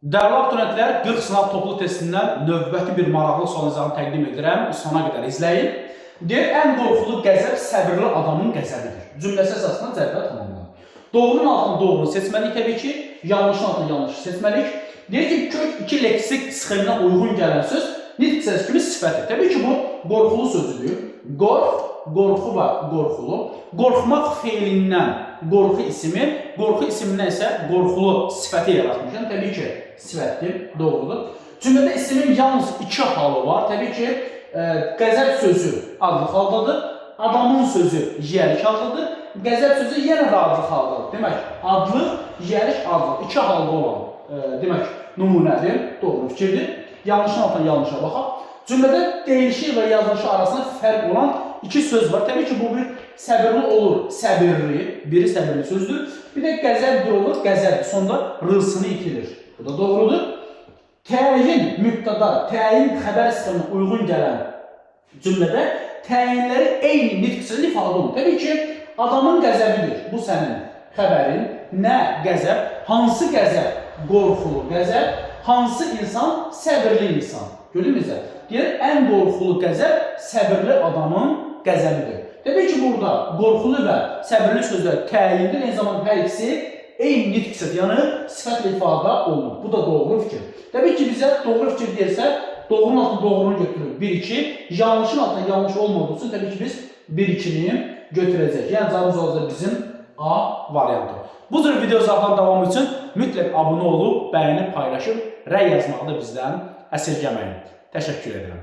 Dəyərli abituriyentlər, 40 sınaq toplu testindən növbəti bir maraqlı sual izahını təqdim edirəm. Sona qədər izləyin. Deyir, ən qorxulu qəzəb səbirli adamın qəzəbidir. Cümləsi əsasında cədvəl tamamlanır. Doğrunun altını doğrunu seçməliyik təbii ki, yanlışın altını yanlışı seçməliyik. Deyir ki, kök 2 leksik sxeminə uyğun gələn söz nitq hissəsi kimi sifətdir. Təbii ki, bu qorxulu sözüdür. Qorx, qorxu və qorxulu. Qorxmaq feilindən qorxu ismi, qorxu ismindən isə qorxulu sifəti yaratmışam. Təbii ki, sifətdir, doğrudur. Cümlədə ismin yalnız iki halı var. Təbii ki, qəzəb sözü adlıq haldadır. Adamın sözü yiyəlik haldadır. Qəzəb sözü yenə də adlıq haldadır. Demək, adlıq, yiyəlik, adlıq iki halda olan, demək, nümunədir, doğru fikirdir. Yanlışın altına yanlışa baxaq. Cümlədə deyilişi və yazılışı arasında fərq olan iki söz var. Təbii ki, bu bir səbirli olur, səbirli, biri səbirli sözdür. Bir də qəzəbdir olur, qəzəb sonda r-sını itirir. Bu da doğrudur. Təyin mübtəda, təyin xəbər sxeminə uyğun gələn cümlədə təyinləri eyni nitq hissəsi ifadə olunur. Təbii ki, adamın qəzəbidir. Bu sənin xəbərin. Nə qəzəb? Hansı qəzəb? Qorxulu qəzəb. Hansı insan? Səbirli insan. Gördünüzmü? Deyir, ən qorxulu qəzəb səbirli adamın qəzəbidir. Təbii ki, burada qorxulu və səbirli sözlər təyindir. Eyni zamanda hər ikisi eyni nitq hissəsi, yəni sifətlə ifadə olunur. Bu da doğru fikir. Təbii ki, bizə doğru fikir deyirsə, doğrunun altına doğrunu götürür. 1-2, yanlışın altına yanlış olmadığı üçün təbii ki, biz 1-2-ni götürəcəyik. Yəni cavabımız olacaq bizim A variantı. Bu cür video izahların davamı üçün mütləq abunə olub, bəyənib, paylaşıb, rəy yazmağı da bizdən əsirgəməyin. Təşəkkür edirəm.